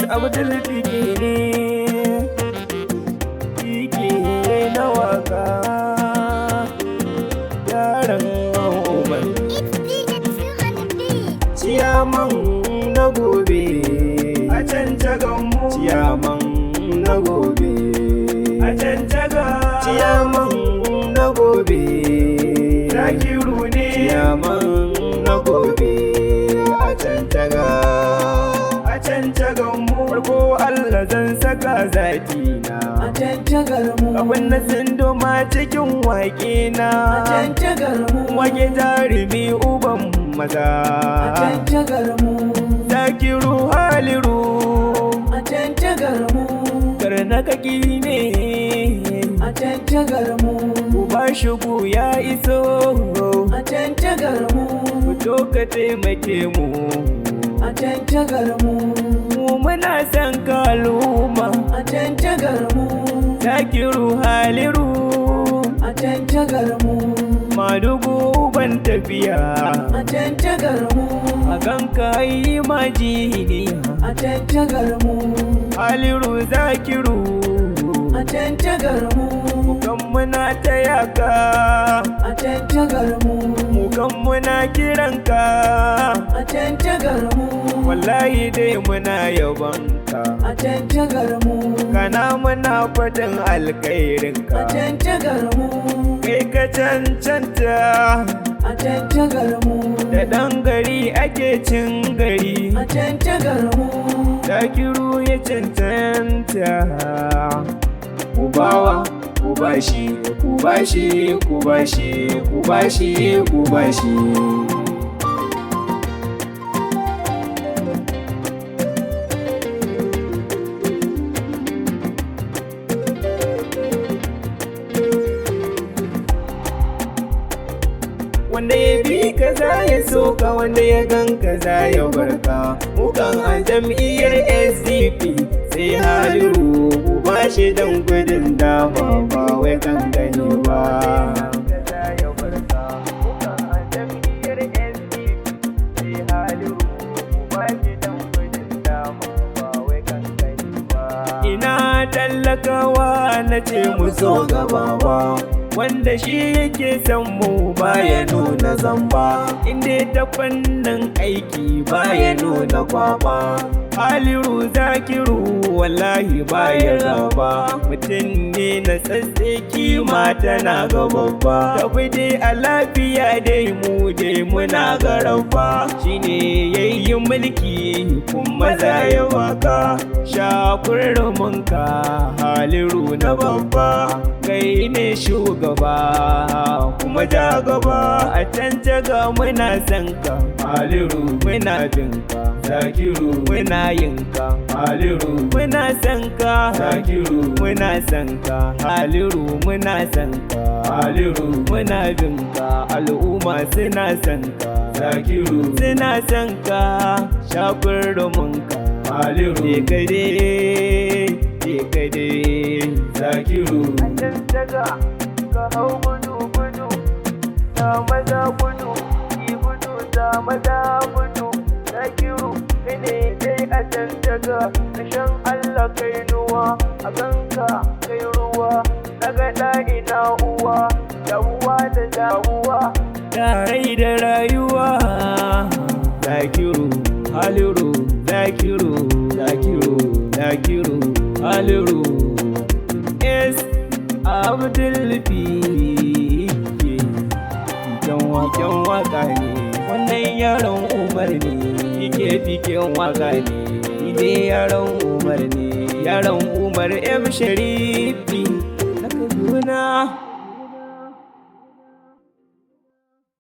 Abdul Fiki ne, Fiki na waka, yaran Umar. It's DJ2 on the beat. Ciyaman na gobe, A cancagan mu. Ciyaman na gobe, A cancaga. Ciyaman na gobe, Zakiru ne. Ciyaman na gobe, a cancaga. A cancagan mu. Farko Allah zan saka zati na. A cancagar mu. Abin na tsindoma cikin waƙe na. A cancagar mu. Wake jarumi uban maza. A cancagar mu. Zakiru Haliru. A cancagar mu. Karnakaki ne. A cancagar mu. Uba shugu ya iso. A cancagar mu. Fito ka taimake mu. A cancagar mu. Mu muna son kaluma. A cancagar mu. Zakiru Haliru. A cancagar mu. Madugu uban tafiya. A cancagar mu. A ganka yi majiniya. A cancagar mu. Haliru Zakiru. A cancagar mu. Kan muna taya ka. A cancagar mu. Mu kan muna kiranka. A cancagar mu. Wallahi dai muna yabonka. A cancagar mu. Kana muna fatan alkhairinka. A cancagar mu. Kai ka cancanta. A cancagar mu. Da ɗan gari ake cin gari. A cancagar mu. Zakiru ya cancanta. Ku bawa, ku bashi, ku bashi, ku bashi, ku bashi, ku bashi. Wanda ya bi ka za ya so ka, wanda ya gan ka za ya barka. Mukan a jam'iyyar SDP sai Haliru, ku ba shi dan gudun dama ba wai kan gani ba. Ina tallakawa na ce mu so gaba ba. Wanda shi yake son mu baya nuna zamba, inda ta fannin aiki baya nuna kwaba. Haliru Zakiru wallahi baya raba, mutum ne na tsatse, kima tana ga babba. Tafi dai a lafiya dai, mu dai muna garaba. Shine yayi mulki kuma za ya baka shakurminka. Haliru na babba, kai ne shugaba kuma ja gaba. A can jaga muna son ka. Haliru. Muna bin ka. Zakiru. Muna yin ka. Haliru. Muna son ka. Zakiru. Muna son ka Haliru, muna son ka. Haliru. Muna bin ka, al'umma suna son ka. Zakiru. Suna son ka, shakurmin ka. Haliru. Je ka dai, je ka dai. Zakiru. Daga ka hau gudu gudu, ta maza gudu, ki gudu, ta maza gudu. Zakiru kai ne dai a can daga kashan Allah, kai nuwa a ganka, kai ruwa daga da ina uwa da uwa da dawuwa tare da rayuwa. Zakiru Haliru, Zakiru, Zakiru, Zakiru Haliru S Abdul Fike fiken waka ne wannan, yaron Umar ne, fike fiken waka ne. Ni dai yaron Umar ne, yaron Umar M Sharifi na Kaduna.